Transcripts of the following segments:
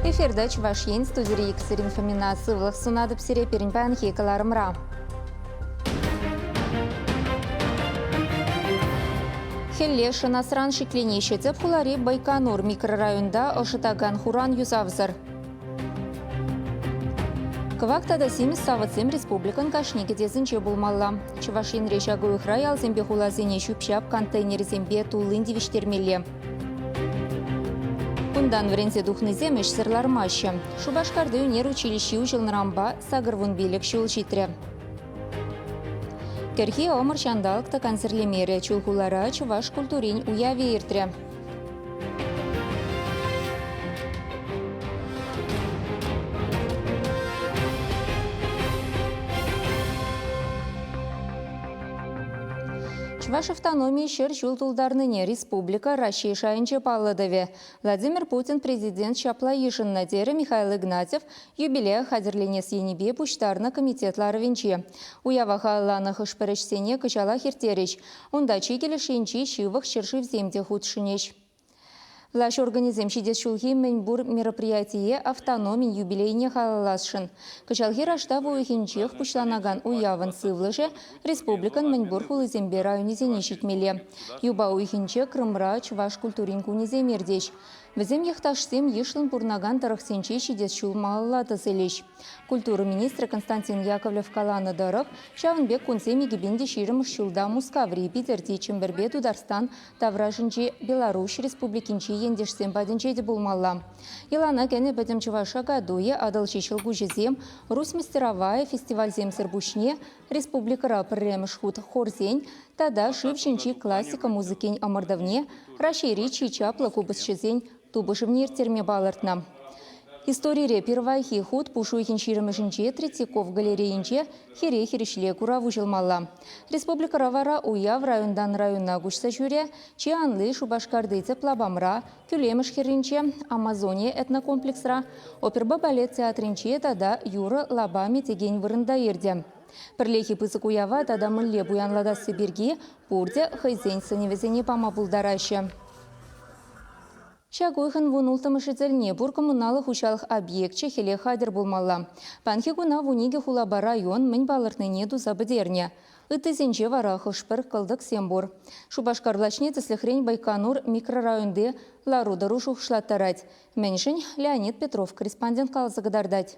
Эфирта Чӑваш Ен студири Екатерина Фомина. Сывлӑх сунатӑп сире пирӗн паянхи кӑларӑмра. Хӗлле шӑнасран шикленеҫҫӗ тӗп хулари Байконур микрорайонта ӑшӑтакан хуран юсавсӑр. Кӑвак тата симӗс савӑтсем республикӑн кашни кӗтесӗнче пулмалла. Чӑваш Енре ҫак уйӑхра ялсемпе хуласене ҫӳп-ҫап контейнерӗсемпе туллин тивӗҫтермелле. Кунтан вӗренсе тухнисем ӗҫсӗр лармаҫҫӗ. Шупашкарти ӳнер училищи уҫӑлнӑранпа 85 ҫул ҫитрӗ. Кӗрхи ӑмӑр ҫанталӑк та кансӗрлемерӗ. Чулхулара чӑваш культурин уявӗ иртрӗ. Чӑваш автономийӗ 100 ҫул тултарнине республика Раҫҫей шайӗнче паллӑ тӑвӗ. Владимир Путин президент ҫапла йышӑннӑ, терӗ Михаил Игнатьев юбилея хатӗрленес енӗпе пуҫтарнӑ комитет ларӑвӗнче. Уява халалланӑ хӑш-пӗр ӗҫсене кӑҫалах ирттерӗҫ. Унта чикӗ леш енчи ҫывӑх ҫӗршывсем те хутшӑнӗҫ. Влаҫ органӗсем ҫитес ҫулхи мӗнпур мероприятие автономин юбилейне халалласшӑн. Кӑҫалхи раштав уйӑхӗнчех пуҫланакан уявӑн сывлӑшӗ республикӑн мӗнпур хулисемпе районӗсене ҫитмелле. Юпа уйӑхӗнче Крымра чӑваш культурин кунӗсем иртӗҫ. Вӗсем йӑхташсем йышлӑн пурӑнакан тӑрӑхсенче ҫитес ҫул малалла тӑсӑлӗҫ. Культура министрӗ Константин Яковлев каланӑ тӑрӑх, ҫавӑн пек кунсем 2020 ҫулта Мускаври, Питӗрти, Чӗмпӗрпе Тутарстан таврашӗнчи Беларуҫ Республикинчи ентешсем патӗнче те пулмалла. Йӑлана кӗнӗ Пӗтӗм чӑваш Акатуйӗ, Атӑлҫи ҫӑлкуҫӗсем, Русь мастеровая фестивальсемсӗр пуҫне республикӑра пӗрремӗш хут хорсен тата шыв ҫинчи классика музыкин ӑмӑртӑвне Раҫҫейри чи чаплӑ купӑсҫӑсен тупӑшӑвне ирттерме палӑртнӑ. Историре пирвайхи хут пуш уйӑхӗн ҫирӗмӗшӗнче Третьяков галерейинче хӗре хирӗҫле курав уҫӑлмалла. Республикӑра вара уяв районтан района куҫса ҫӳрӗ. Чи анли Шупашкарти тӗп лапамра, Кӳлемӗш хӗрринче, Амазония этнокомплексра, оперӑпа балет театрӗнче тата юрӑ лапамӗ текен вырӑнта иртӗ. Пӗрлехи пысӑк уява тата мӗнле пуянлатасси пирки пурте хӑйсен сӗнӗвӗсене пама пултараҫҫӗ. Ҫак уйӑхӑн 16-мӗшӗ тӗлне пур коммуналлӑ хуҫалӑх объекчӗ хӗле хатӗр пулмалла. Паянхи куна 12 хулапа район мӗн палӑртнине туса пӗтернӗ. Ыттисенче вара хӑш-пӗр кӑлтӑксем пур. Шупашкар влаҫне тӗслӗхрен Байконур микрорайонти лару-тӑру шухӑшлаттарать. Мӗншӗн? Леонид Петров корреспондент каласа кӑтартать.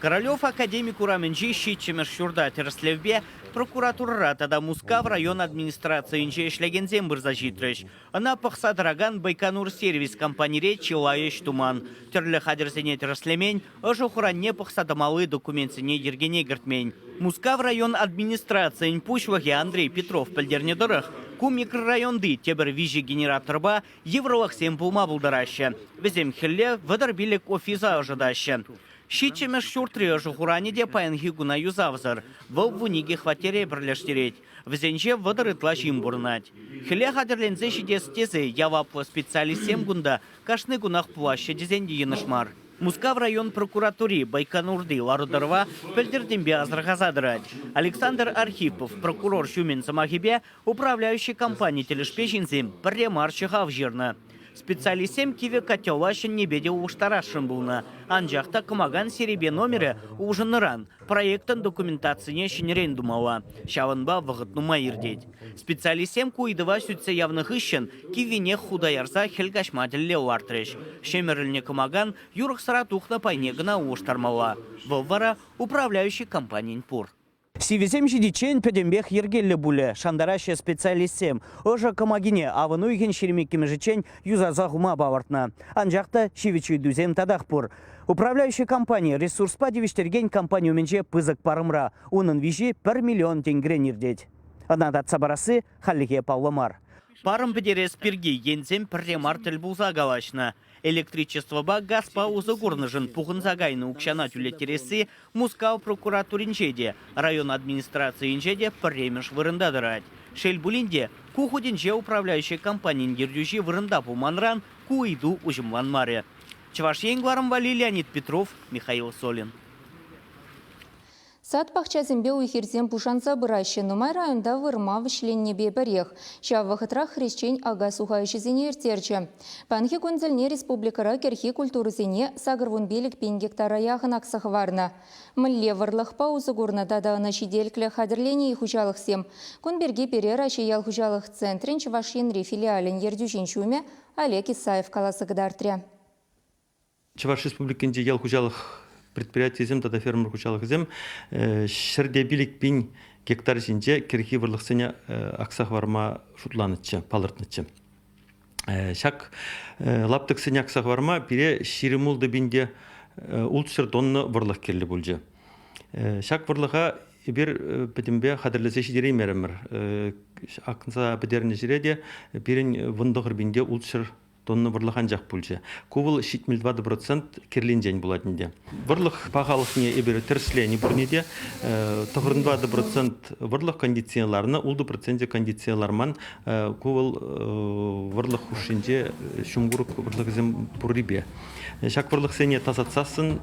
Королев академик урамӗнчи ҫиччӗмӗш ҫурта тӗрӗслевпе прокуратурӑра тата Мускав район администрацийӗнче ӗҫлекенсем пырса ҫитрӗҫ. Ӑна пӑхса тӑракан Байконур сервис компанире чылай ӗҫ туман. Тӗрлӗ хатӗрсене тӗрӗслемен, ӑшӑ хуранне пӑхса тӑмалли документсене йӗркене кӗртмен. Мускав район администрацийӗн пуҫлӑхӗ Андрей Петров пӗлтернӗ тӑрӑх, ку микрорайонти тепӗр виҫӗ генераторпа Йывӑрлӑхсем пулма пултараҫҫӗ. Вӗсем хӗлле 35 офиса ӑшӑтаҫҫӗ. Ҫиччӗмӗш ҫуртри ӑшӑ хуранӗ те паянхи куна юсавсӑр. Вӑл 12 хваттере пӗрлештерет. Вӗсенче 30 ытла ҫын пурӑнать. Хӗле хатӗрленсе ҫитес тесе яваплӑ специалистсем кунта кашни кунах пулаҫҫӗ тесен те йӑнӑш мар. Мускав район прокуратури Байконурти лару-тӑрӑва пӗлтӗртенпе асӑрхаса тӑрать. Александр Архипов прокурор ҫумӗн сӑмахӗпе Управляющи компани тӗлӗшпе ҫынсем пӗрре мар ҫӑхав ҫырнӑ. Специалистсем кивӗ котела ҫӗннипе те улӑштарасшӑн пулнӑ. Анчах та кӑмакан серепе номерӗ улшӑннӑран проектӑн документацине ҫӗнӗрен тумалла. Ҫавӑнпа вӑхӑт нумай иртет. Специалистсем ку ыйтӑва сӳтсе явнӑ хыҫҫӑн киввинех хута ярса хӗл каҫма тӗллев лартрӗҫ. Ҫӗмӗрӗлнӗ кӑмакан юрӑхсӑра тухнӑ пайне кӑна улӑштармалла. Вӑл вара управляющи компанин пур. Сивӗсем ҫитиччен пӗтӗмпех йӗркеллӗ пулӗ, шантараҫҫӗ специалистсем. Ӑшӑ кӑмакине авӑн уйӑхӗн 22-мӗшӗччен юсаса хума палӑртнӑ. Анчах та ҫивӗч ыйтусем татах пур. Управляющи компани ресурспа тивӗҫтерекен компани умӗнче пысӑк парӑмра. Унӑн виҫи пӗр миллион тенкӗрен иртет. Ӑна татса парасси хальлӗхе паллӑ мар. Парӑм пӗтерес пирки енсем пӗрре мар тӗл пулса калаҫнӑ. Электричествӑпа газпа усӑ курнӑшӑн пухӑнса кайнӑ укҫана тӳлеттересси Мускав прокуратуринче те, район администрацийӗнче те пӗрремӗш вырӑнта тӑрать. Шел пулин те, ку хутӗнче управляющи компанин ертӳҫи вырӑнта пулманран ку ыйту уҫӑмланмарӗ. Чӑваш Ен кӑларӑм валли Леонид Петров, Михаил Солин. Сад пахчасемпе уй-хирсем пушанса пыраҫҫӗ. Нумай районта вырма вӗҫленнипе пӗрех. Ҫав вӑхӑтрах хресчен ака-суха ӗҫӗсене ирттерчӗ. Паянхи кун тӗлне республикӑра кӗрхи культурӑсене 85 пин гектара яхӑн акса хӑварнӑ. Мӗнле вӑрлӑхпа усӑ курнӑ тата ӑна ҫителӗклӗ хатӗрленӗ-и хуҫалӑхсем? Кун пирки пире Раҫҫей ял хуҫалӑх центрӗн Чӑваш Енри филиалӗн ертӳҫин ҫумӗ Олег Исаев каласа кӑтартрӗ. Чӑваш Республикинчи ял хуҫалӑх предприятийӗсем тата фермер хуҫалӑхӗсем 105 000 гектар ҫинче кӗрхи вӑрлӑхсене акса хӑварма шутланӑччӗ, палӑртнӑччӗ. Ҫак лаптӑксене акса хӑварма пире 26 600 тонна вӑрлӑх кирлӗ пулчӗ. Ҫак вӑрлӑха эпир пӗтӗмпе хатӗрлесе ҫитереймерӗмӗр. Акса пӗтернӗ ҫӗре те пирӗн 19 600 тонна вӑрлӑх анчах пулчӗ. Ку вӑл 74% кирлинчен пулать ӗнтӗ. Вӑрлӑх пахалӑхне эпир тӗрӗсленӗ пурне те. 94% вӑрлӑх кондицине ларнӑ, 6% кондицине ларман. Ку вӑл вӑрлӑх хушшинче ҫумкурӑк вӑрлӑхӗсем пуррипе. Ҫак вӑрлӑхсене тасатсассӑн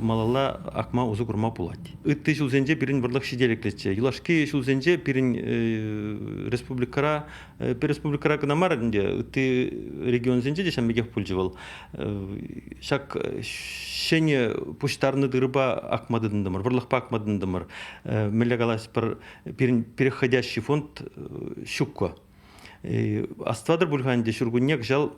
малалла акма усӑ курма пулать. Ытти ҫулсенче пирӗн вӑрлӑх ҫителӗклӗччӗ. Юлашки ҫулсенче пирӗн республикӑра республикӑра кӑна мар ӗнтӗ, ытти регионсенче те ҫавӑн пекех пулчӗ вӑл. Ҫак ҫӗнӗ пуҫтарнӑ тырӑпа акма тытӑнтӑмӑр, вӑрлӑхпа акма тытӑнтӑмӑр. Мӗнле калас, пӗр пирӗн переходящий фонд ҫуккӑ. Астӑватӑр пуль-ха ӗнтӗ, ҫуркунне кӑҫал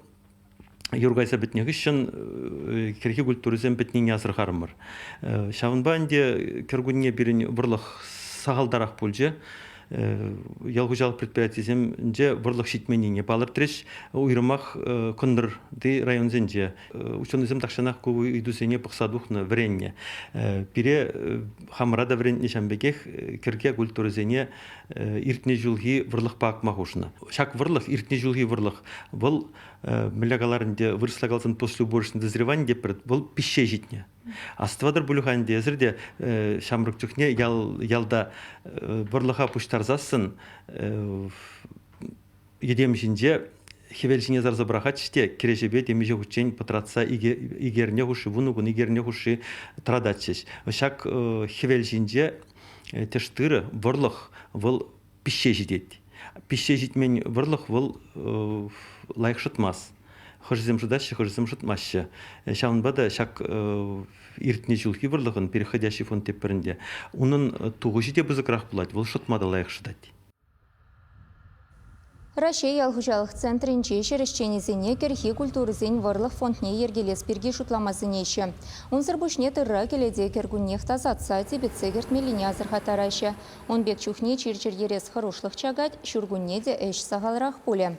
юр кайса пӗтнӗ хыҫҫӑн кӗрхи культурӑсем пӗтнине асӑрхарӑмӑр. Ҫавӑнпа ӗнтӗ кӗркунне пирӗн вӑрлӑх сахалтарах пулчӗ. Ял хуҫалӑх предприятийӗсенче вӑрлӑх ҫитменнине палӑртрӗҫ. Уйрӑмах кӑнтӑрти районсенче. Ученӑйсем тахҫанах ку ыйтусене пӑхса тухнӑ, вӗреннӗ. Пире хамӑра та вӗрентнӗ ҫавӑн пекех кӗрке культурӑсене иртнӗ ҫулхи вӑрлӑхпа акма хушнӑ. Ҫак вӑрлӑх, иртнӗ ҫулхи вӑрлӑх, вӑл мӗнле калар ӗнтӗ, вырӑсла каласан после уборочного дозревания тепӗр, вӑл пиҫсе ҫитнӗ. Астӑватӑр пуль-ха ӗнтӗ эсир те ҫамрӑк чухне ял, ялта вӑрлӑха пуҫтарсассӑн йӗтем ҫинче хӗвел ҫине сарса пӑрахатчӗҫ те кӗреҫепе темиҫе хутчен пӑтратса икӗ эрне хушши, 10 кун икӗ эрне хушши тӑрататчӗҫ. Ҫак хӗвел ҫинче тӗш тырӑ, вӑрлӑх вӑл пиҫсе ҫитет. Пиҫсе ҫитмен вӑрлӑх вӑл лайӑх шӑтмасть. Хӑшӗсем шӑтаҫҫӗ, хӑшӗсем шӑтмаҫҫӗ. Ҫавӑнпа та ҫак иртнӗ ҫулхи вӑрлӑхӑн переходящий фонд тетпӗр ӗнтӗ. Унӑн тухӑҫӗ те пысӑкрах пулать, вӑл шӑтма та лайӑх шӑтать. Раҫҫей ял хуҫалӑх центрӗнче ҫӗр ӗҫченӗсене кӗрхи культурӑсен вӑрлӑх фондне йӗркелес пирки шутлама сӗнеҫҫӗ. Унсӑр пуҫне тырра кӗлете кӗркуннех тасатса типӗтсе кӗртмеллине асӑрхаттараҫҫӗ. Ун пек чухне чир-чӗр ерес хӑрушлӑх чакать, ҫуркунне те ӗҫ сахалрах пулӗ.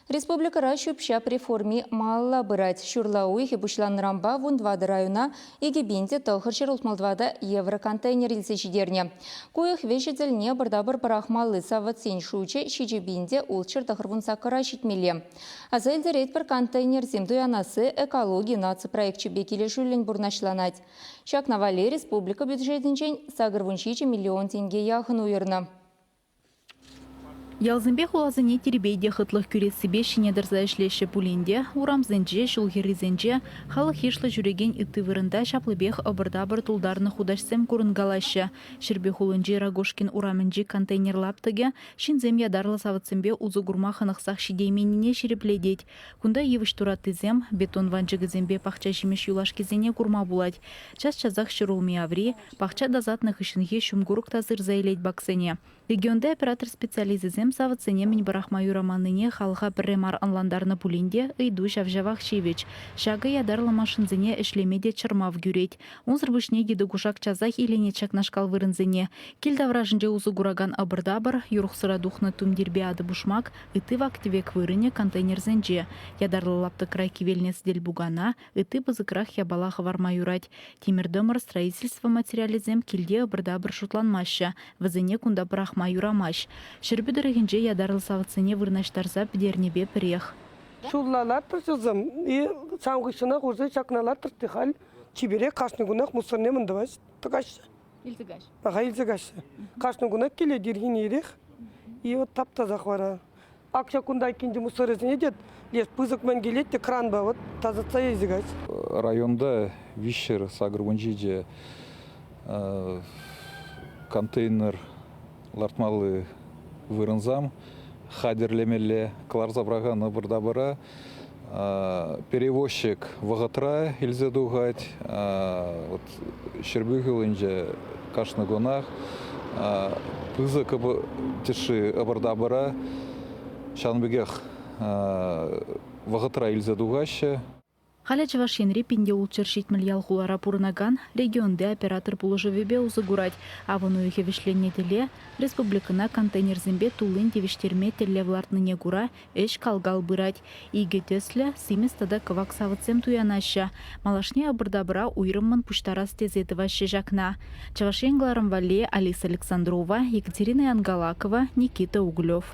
Республикӑра ҫӳп-ҫап реформи малалла пырать. Ҫурла уйӑхӗ пуҫланнӑранпа 14 района 2964 евроконтейнер илсе ҫитернӗ. Ку уйӑх вӗҫӗ тӗлне пӑртапӑр пӑрахмалли савӑтсен шучӗ 7698-а ҫитмелле. Аса илтеретпӗр, контейнерсем туянасси экологи наци проекчӗпе килӗшӳллӗн пурнӑҫланать. Ҫакна валли республика бюджетӗнчен 87 миллион тенке яхӑн уйӑрнӑ. Ялсемпе хуласене тирпей те хӑтлӑх кӳрессипе ҫине тӑрса ӗҫлеҫҫӗ пулин те урамсенче, ҫул хӗррисенче халӑх йышлӑ ҫӳрекен ытти вырӑнта ҫаплипех ӑпӑр-тапӑр тултарнӑ хутаҫсем курӑнкалаҫҫӗ. Ҫӗрпӳ хулинчи Рогожкин урамӗнчи контейнер лаптӑкӗ ҫынсем ятарлӑ савӑтсемпе усӑ курма хӑнӑхсах ҫитейменнине ҫирӗплетет. Кунта йывӑҫ тураттисем, бетон ванчӑкӗсемпе пахча ҫимӗҫ юлашкисене курма пулать. Час-часах ҫӗрулми аври, пахча тасатнӑ хыҫҫӑнхи ҫумкурӑк та сырса илет баксене. Регионти оператор специалисчӗсем савӑтсене мӗн пӑрахма юраманнине халӑха пӗрре мар ӑнлантарнӑ пулин те ыйту ҫав-ҫавах ҫивӗч. Ҫакӑ ятарлӑ машинсене ӗҫлеме те чӑрмав кӳрет. Унсӑр пуҫне йытӑ-кушак часах иленет ҫакнашкал вырӑнсене. Кил таврашӗнче усӑ куракан ӑпӑр-тапӑр, юрӑхсӑра тухнӑ тумтирпе атӑ-пушмак, ытти вак-тӗвек вырӑнӗ контейнерсенче. Ятарлӑ лаптӑкра кивелнӗ сӗтел-пукана, ытти пысӑкрах япала хӑварма юрать. Тимӗр-тӑмӑр строительство материалӗсем килте ӑпӑр-тапӑр шутланмаҫҫӗ, вӗсене кунта пӑрахма юрамасть. Ҫӗрпӳ тӑрӑхӗнче ятарлӑ савӑтсене вырнаҫтарса пӗтернипе пӗрех. Ҫулла лартрӑҫ и сан хыҫҫӑнах уже ҫакна лартрӑҫ те халь чиперех кашни кунах мусорне мӗн тӑваҫ тӑкаҫҫӗ. Илсе каҫ. Аха, илсе каҫҫӗ. Кашни кунах килет ирхине ирех. И вот тап-тасах вара. Ак ҫак кунта айккинчи мусорӗсене те леш пысӑк мӗн килет те кранпа вот тасатса илсе каҫ. Районта 387 Контейнер лартмалли вырӑнсам хатӗрлемелле, кӑларса пӑрахан ӑпӑр-тапӑра. Перевозчик вӑхӑтра илсе тухать. Вот Ҫӗрпӳ хулинче кашни кунах пысӑк тӗшши ӑпӑр-тапӑра ҫавӑн пекех вӑхӑтра илсе тухаҫҫӗ. Халӗ Чӑваш Енри 1670 ял-хулара пурӑнакан регионти оператор пулӑшӑвӗпе усӑ курать. Авӑн уйӑхӗ вӗҫленнӗ тӗле республикӑна контейнерсемпе туллин тивӗҫтерме тӗллев лартнине кура ӗҫ кал-кал пырать. Икӗ тӗслӗ, симӗс тата кӑвак савӑтсем туянаҫҫӗ. Малашне ӑпӑр-тапӑра уйрӑммӑн пуҫтарас тесе тӑваҫҫӗ ҫакна. Чӑваш Ен кӑларӑм валли Алиса Александрова, Екатерина Янгалакова, Никита Углев.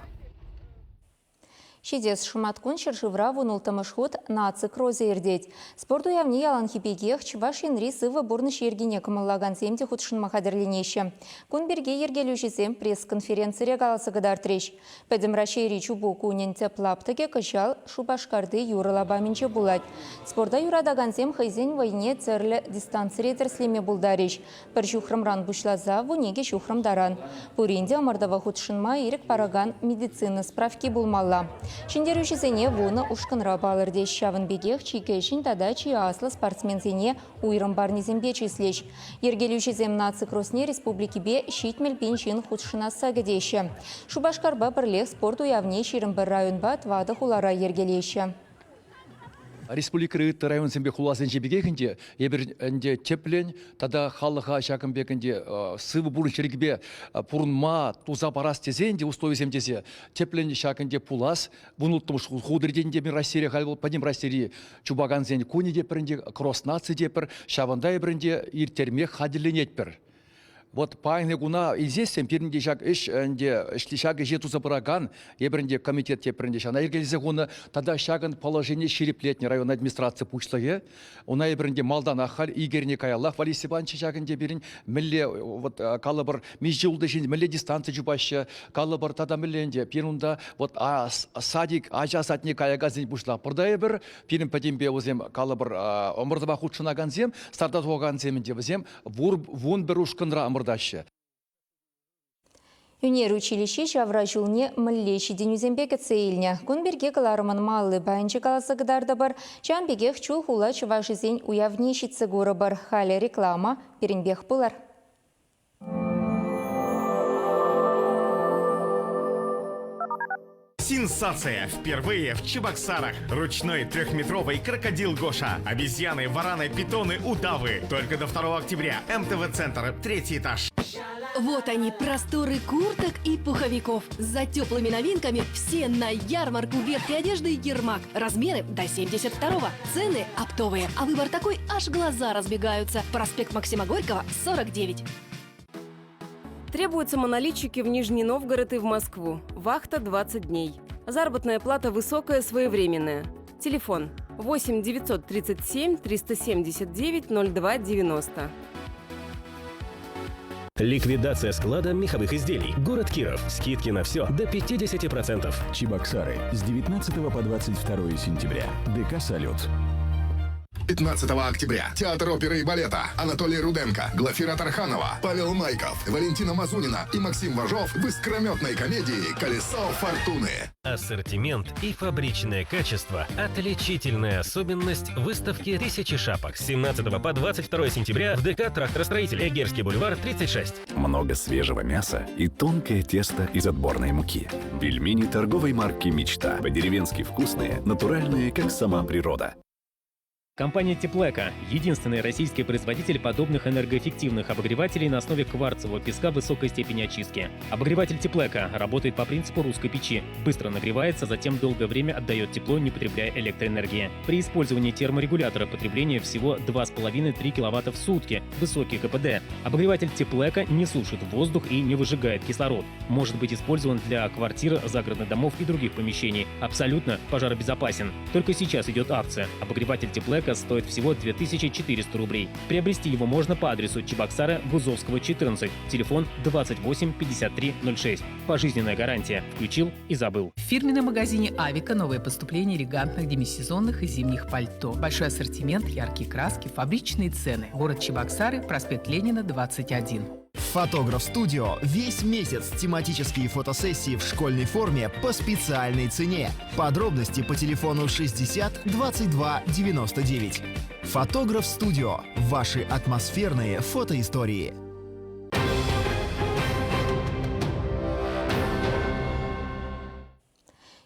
Ҫитес шӑматкун ҫӗршывра вунулттӑмӗш хут наци кросӗ иртет. Спорт уявне яланхи пекех Чӑваш Енри сывӑ пурнӑҫ йӗркине кӑмӑллакансем те хутшӑнма хатӗрленеҫҫӗ. Кун пирки йӗркелӳҫӗсем пресс-конференцире каласа кӑтартрӗҫ. Пӗтӗм Раҫҫейри чупу кунӗн тӗп лаптӑкӗ кӑҫал Шупашкарти юрӑ лапамӗнче пулать. Спорта юратакансем хӑйсен вӑйне тӗрлӗ дистанцире тӗрӗслеме пултарӗҫ. Пӗр ҫухрӑмран пуҫласа 12 ҫухрӑм таран. Пурин те ӑмӑртӑва хутшӑнма ирӗк паракан медицина справки пулмалла. Ҫӗнтерӳҫӗсене вунӑ ушкӑнра палӑртӗҫ. Ҫавӑн пекех чи кӗҫӗн тата чи аслӑ спортсменсене уйрӑм парнесемпе чыслӗҫ. Йӗркелӳҫӗсем наци кросне республикипе 70 пин ҫын хутшӑнасса кӗтеҫҫӗ. Шупашкарпа пӗрлех спорт уявне 21 районпа тӑватӑ хулара йӗркелеҫҫӗ. Республикӑри ытти районсемпе хуласенчи пекех ӗнтӗ эпир ӗнтӗ тӗплӗн тата халӑха ҫакӑн пек ӗнтӗ сывӑ пурнӑҫ йӗркипе пурӑнма туса парас тесе ӗнтӗ условисем тесе тӗплӗн ҫак ӗнтӗ пулас вунулттӑмӗш хутӑртен те Россире халь вӑл пӗтӗм Россири чупакансен кунӗ те пӗр ӗнтӗ кросс наци те пӗр ҫавӑнта эпир ӗнтӗ ирттерме хатӗрленетпӗр. Вот паянхи куна илсессӗн пирӗн те ҫак ӗҫ ӗнтӗ ҫак ӗҫе туса пыракан эпир ӗнтӗ комитет тепӗр ӗнтӗ ҫана йӗркелесе хунӑ тата ҫакӑн положение ҫирӗплетнӗ район администраци пуҫлӑхӗ. Уна эпир ӗнтӗ малтанах халь икӗ эрне каяллах Валерий Степанович ҫак ӗнтӗ пирӗн мӗнле вот калӑпӑр миҫе ултӑ ҫын мӗнле дистанци чупаҫҫӗ, калӑпӑр тата мӗнле ӗнтӗ пирӗн унта вот садик ача садне каякансен пуҫлатпӑр та эпир пирӗн пӗтӗмпе вӗсем калӑпӑр ӑмӑртӑва хутшӑнакансем старта тухакансем ӗнтӗ вӗсем 11 ушкӑнра ӑмӑртаҫҫӗ. Ӳнер училищи ҫавра ҫулне мӗнле ҫитӗнӳсемпе кӗтсе илнӗ? Кун пирки кӑларӑмӑн малли пайӗнче каласа кӑтартӑпӑр. Ҫавӑн пекех Чулхула чӑвашӗсен уявне ҫитсе курӑпӑр. Халӗ реклама пирӗнпех пулӑр. Сенсация! Впервые в Чебоксарах. Ручной трехметровый крокодил Гоша. Обезьяны, вараны, питоны, удавы. Только до 2 октября. МТВ-центр, третий этаж. Вот они, просторы курток и пуховиков. За теплыми новинками все на ярмарку верхней одежды «Ермак». Размеры до 72-го. Цены оптовые. А выбор такой, аж глаза разбегаются. Проспект Максима Горького, 49. Требуются монолитчики в Нижний Новгород и в Москву. Вахта 20 дней. Заработная плата высокая, своевременная. Телефон 8 937 379 02 90. Ликвидация склада меховых изделий. Город Киров. Скидки на все до 50%. Чебоксары с 19 по 22 сентября. ДК «Салют». 15 октября. Театр оперы и балета. Анатолий Руденко, Глафира Тарханова, Павел Майков, Валентина Мазунина и Максим Важов в искрометной комедии «Колесо фортуны». Ассортимент и фабричное качество – отличительная особенность выставки «Тысячи шапок» с 17 по 22 сентября в ДК «Тракторостроитель», Эгерский бульвар, 36. Много свежего мяса и тонкое тесто из отборной муки. Пельмени торговой марки «Мечта». По-деревенски вкусные, натуральные, как сама природа. Компания «Теплэко» – единственный российский производитель подобных энергоэффективных обогревателей на основе кварцевого песка высокой степени очистки. Обогреватель «Теплэко» работает по принципу русской печи. Быстро нагревается, затем долгое время отдает тепло, не потребляя электроэнергии. При использовании терморегулятора потребление всего 2,5-3 киловатта в сутки, высокий КПД. Обогреватель «Теплэко» не сушит воздух и не выжигает кислород. Может быть использован для квартир, загородных домов и других помещений. Абсолютно пожаробезопасен. Только сейчас идет акция. Обогреватель «Теплэко» «Теплэко» стоит всего 2400 рублей. Приобрести его можно по адресу Чебоксары, Гузовского, 14, телефон 28 53 06. Пожизненная гарантия. Включил и забыл. В фирменном магазине «Авика» новое поступление элегантных демисезонных и зимних пальто. Большой ассортимент, яркие краски, фабричные цены. Город Чебоксары, проспект Ленина, 21. Фотограф Студио весь месяц тематические фотосессии в школьной форме по специальной цене. Подробности по телефону 60 22 99. Фотограф Студио. Ваши атмосферные фотоистории.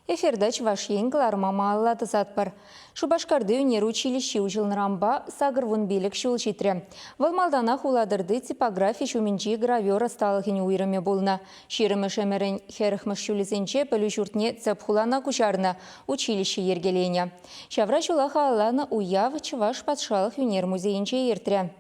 Эфирта Чӑваш Ен кӑларӑма малалла тӑсатпӑр. Шупашкарти ӳнер училищи уҫӑлнӑранпа 85 ҫул ҫитрӗ. Вӑл малтанах Улатӑрти типографи ҫумӗнчи гравер ӑсталӑхӗн уйрӑмӗ пулнӑ. Ҫирӗммӗш ӗмӗрӗн хӗрӗхмӗш ҫулӗсенче пӗлӳ ҫуртне тӗп хулана куҫарнӑ, училище йӗркеленӗ. Ҫавра ҫула халалланӑ уяв Чӑваш патшалӑх ӳнер музейӗнче иртрӗ.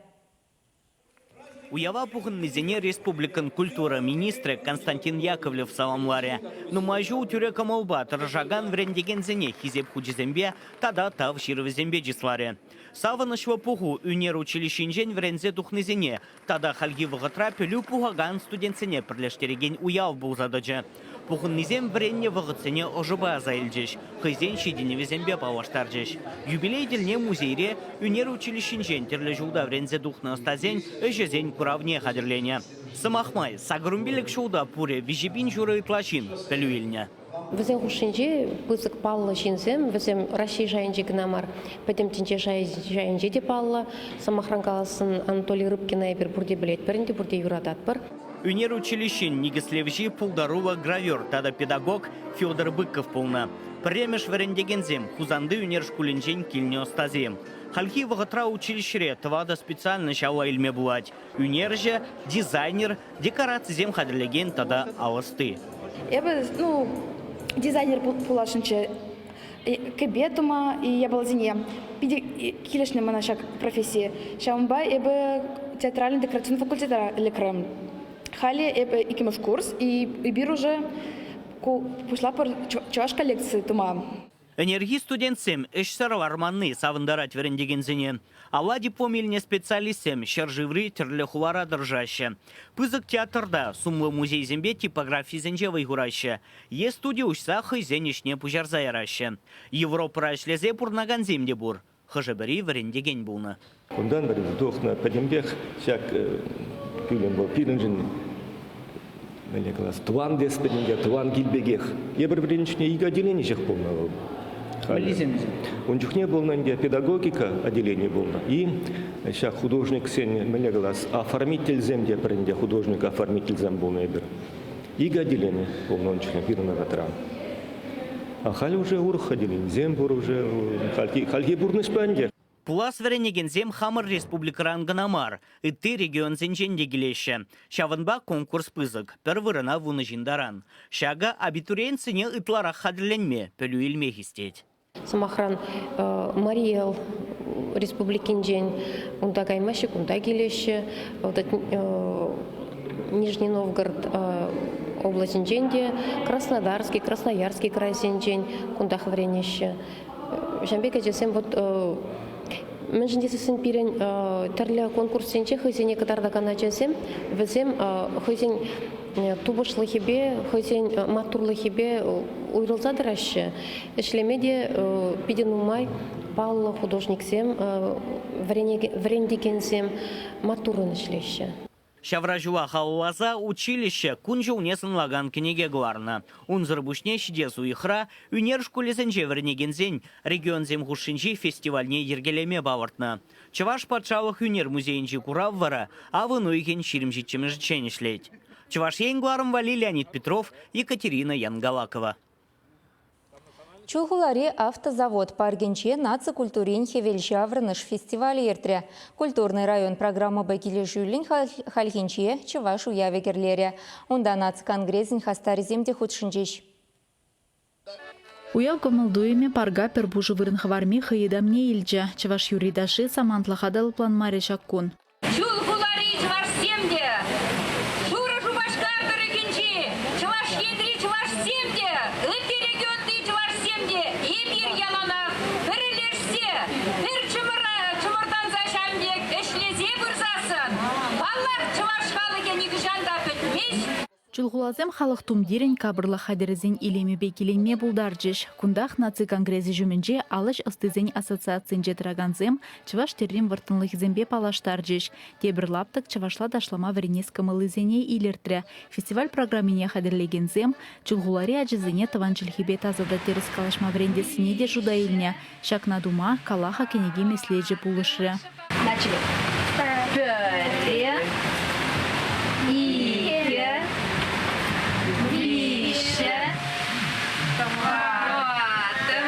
Уява пухӑннисене республикӑн культура министрӗ Константин Яковлев саламларӗ. Нумай ҫул тӳрӗ кӑмӑлпа тӑрӑшакан вӗрентекенсене Хисеп хучӗсемпе тата Тав ҫырӑвӗсемпе чысларӗ. Савӑнӑҫлӑ пуху ӳнер училищинчен вӗренсе тухнисене тата хальхи вӑхӑтра пӗлӳ пухакан студентсене пӗрлештерекен уяв пулса тӑчӗ. Пухӑннисем вӗреннӗ вӑхӑтсене ӑшӑпа аса илчӗҫ, хӑйсен ҫитӗнӗвӗсемпе паллаштарчӗҫ. Юбилей тӗлне музейре ӳнер училищинчен тӗрлӗ ҫулта вӗренсе тухнӑ ӑстасен ӗҫӗсен куравне хатӗрленӗ. Сӑмах май, 85 ҫулта пурӗ 3,5 ҫурӑ ытла ҫын пӗлӳ илнӗ. Вӗсен хушшинче пысӑк паллӑ ҫынсем, вӗсем Раҫҫей шайӗнче кӑна мар, пӗтӗм тӗнче шайӗнче те паллӑ. Сӑмахран каласан, Анатолий Рыбкина эпир пурте пӗлетпӗр ӗнтӗ, пурте юрататпӑр. Ӳнер училищин никӗслевҫи пултаруллӑ гравер тата педагог Федор Быков пулнӑ. Пӗрремӗш вӗрентекенсем Хусанти ӳнер шкулӗнчен килнӗ ӑстасем. Хальхи вӑхӑтра училищӗре тӑватӑ специальноҫ алла илме пулать: ӳнерҫӗ, дизайнер, декорацисем хатӗрлекен тата ал ӑсти. Эпӗ, ну, дизайнер пуласшӑнччӗ. Кӗпе тума япаласене питӗ килӗшнӗ мана ҫак професси. Ҫавӑнпа эпӗ театральный декоративный факультета лекрӗм. Халӗ эпӗ иккӗмӗш курс, и эпир уже ку пуҫлатпӑр чӑваш коллекци тума. Ӗнерхи студентсем ӗҫсӗр ларманни савӑнтарать вӗрентекенсене. Алла диплом илнӗ специалистсем ҫӗршыври тӗрлӗ хулара тӑрӑшаҫҫӗ. Пысӑк театрта, сумлӑ музейсемпе типографисенче вӑй хураҫҫӗ. Е студи уҫса хӑйсен ӗҫне пуҫарса яраҫҫӗ. Европӑра ӗҫлесе пурӑнакансем те пур. Хӑшӗ-пӗри вӗрентекен пулнӑ. Кунтан вӗренсе тухнӑ пӗтӗмпех ҫак пӳлӗм вӑл пирӗншӗн мӗнле калас, тӑван тес пӗтӗмпе тӑван кил пекех. Эпир вӗреннӗ чухне икӗ отделени ҫех пулнӑ вӑл. Мӗнлисем вӗсем? Ун чухне пулнӑ ӗнтӗ педагогика отделени пулнӑ. И ҫак художниксен, мӗнле калас, оформительсем те пӗр ӗнтӗ художник-оформительсем пулнӑ эпир. Икӗ отделени пулнӑ ун чухне пирӗн вӑхӑтра. А халь уже урӑх отделенисем пур уже, хальхи, хальхи пурнӑҫпа ӗнтӗ. Пулас вӗренекенсем хамӑр республикӑран кӑна мар, ытти регионсенчен те килеҫҫӗ. Ҫавӑнпа конкурс пысӑк, пӗр вырӑна вунӑ ҫын таран. Ҫакӑ абитуриентсене ытларах хатӗрленме, пӗлӳ илме хистет. Сӑмахран, Мари Эл республикинчен унта каймаҫҫӗ, кунта килеҫҫӗ. Нижний Новгород облаҫӗнчен те, Краснодарский, Красноярский крайсенчен кунтах вӗренеҫҫӗ. Ҫавӑн пек ачасем вот мӗншӗн тесессӗн пирӗн тӗрлӗ конкурссенче хӑйсене кӑтартакан ачасем вӗсем хӑйсен тупӑшлӑхӗпе, хӑйсен маттурлӑхӗпе уйрӑлса тӑраҫҫӗ. Ӗҫлеме те питӗ нумай паллӑ художниксем, вӗрентекенсем маттуррӑн ӗҫлеҫҫӗ. Ҫавра ҫула халалласа училище кун-ҫулне сӑнлакан кӗнеке кӑларнӑ. Унсӑр пуҫне ҫитес уйӑхра ӳнер шкулӗсенче вӗренекенсен регионсем хушшинчи фестивальне йӗркелеме палӑртнӑ. Чӑваш патшалӑх ӳнер музейӗнчи курав вара авӑн уйӑхӗн 27-мӗшӗччен ӗҫлет. Чӑваш Ен кӑларӑм валли Леонид Петров, Екатерина Янгалакова. Чулхулари автозавод паркӗнче наци культурин хӗвелҫаврӑнӑш фестивалӗ иртрӗ. Культурный район программӑпа килӗшӳллӗн хальхинче чӑваш уявӗ кӗрлерӗ. Унта наци конгресӗн хастарӗсем те хутшӑнчӗҫ. Уяв кӑмӑл-туйӑмӗ парка пӗр пушӑ вырӑн хӑварми хӑй ытамне илчӗ. Чӑваш юрри-ташши самантлӑха та лӑпланмарӗ ҫак кун. Чул хулари чӑвашсем те, Шурӑ Шупашкар тӑрӑхӗнчи Чӑваш Енри чӑвашсем те, ытти регионти чӑвашсем те эпир яланах пӗрлешсе пӗр чӑмӑра. Паллах, чӑваш халӑхӗ нихӑҫан та пӗтмест. Чулхуласем халӑх тумтирӗн капӑрлӑх хатӗрӗсен илемӗпе киленме пултарчӗҫ. Кунтах наци конгресӗ ҫумӗнче алӗҫ ӑстисен ассоциацийӗнче тӑракансем чӑваш тӗррин вӑрттӑнлӑхӗсемпе паллаштарчӗҫ. Тепӗр лаптӑк чӑвашла ташлама вӗренес кӑмӑллисене илӗртрӗ. Фестиваль программине хатӗрлекенсем Чулхулари ачасене тӑван чӗлхепе таса та тӗрӗс калаҫма вӗрентессине те шута илнӗ. Ҫакна тума Калаха кӗнеке меслечӗ пулӑшрӗ. Начали. Пӗрре, икӗ, виҫҫӗ, тӑваттӑ.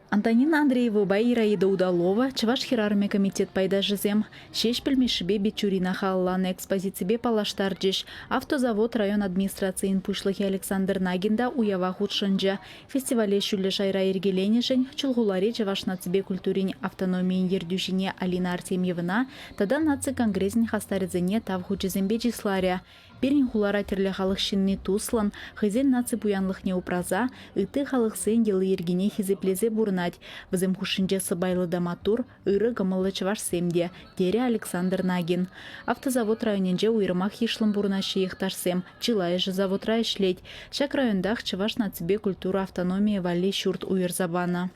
Антонина Андреевӑпа Ираида Удалова Чӑваш хӗрарӑмӗ комитет пайташӗсем Ҫеҫпӗл Мишшипе Бичурина халалланӑ экспозиципе паллаштарчӗҫ. Автозавод район администрацийӗн пуҫлӑхӗ Александр Нагин та уява хутшӑнчӗ. Фестивале ҫӳллӗ шайра йӗркеленӗшӗн Чулхулари чӑваш наципе культурин автономийӗн ертӳҫине Алина Артемьевӑна тата наци конгресӗн хастарӗсене тав хучӗсемпе чысларӗ. Пирӗн хулара тӗрлӗ халӑх ҫынни туслӑн, хӑйсен наци пуянлӑхне упраса, ытти халӑхсен йӑли-йӗркине хисеплесе пурӑнать. Вӗсем хушшинче сӑпайлӑ та маттур, ырӑ кӑмӑллӑ чӑвашсем те, терӗ Александр Нагин. Автозавод районӗнче уйрӑмах йышлӑн пурӑнаҫҫӗ йӑхташсем, чылайӑшӗ заводра ӗҫлет. Ҫак районтах Чӑваш наципе культура автономийӗ валли ҫурт уйӑрса панӑ.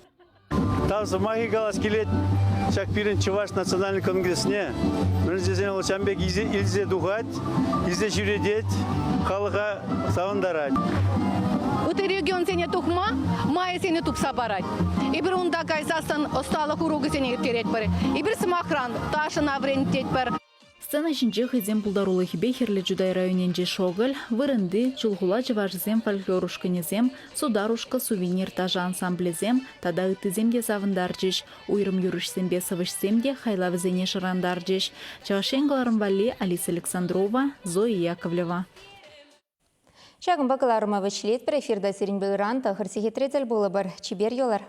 Тав сӑмахӗ калас килет ҫак пирӗн Чӑваш национальный конгресне. Мӗншӗн тесен вӑл ҫавӑн пек илсе тухать, илсе ҫӳретет, халӑха савӑнтарать. Ытти регионсене тухма майӗсене тупса парать. Эпир унта кайсассӑн ӑсталӑх урокӗсене ирттеретпӗр. Эпир, сӑмахран, ташӑна вӗрентетпӗр. Сцена ҫинче хӑйсен пултарулӑхӗпе Хӗрлӗ Чутай районӗнчи Шокӑль, вырӑнти Чулхула чӑвашӗсем фольклор ушкӑнӗсем, Сударушка сувенир ташӑ ансамблӗсем тата ыттисем те савӑнтарчӗҫ. Уйрӑм юрӑҫсемпе сӑвӑҫсем те хайлавӗсене шӑрантарчӗҫ. Чӑваш Ен кӑларӑм валли Алиса Александрова, Зоя Яковлева. Ҫакӑнпа кӑларӑма вӗҫлетпӗр. Эфирта сирӗнпе ыран 9 сехетре тӗл пулӑпӑр. Чипер юлӑр.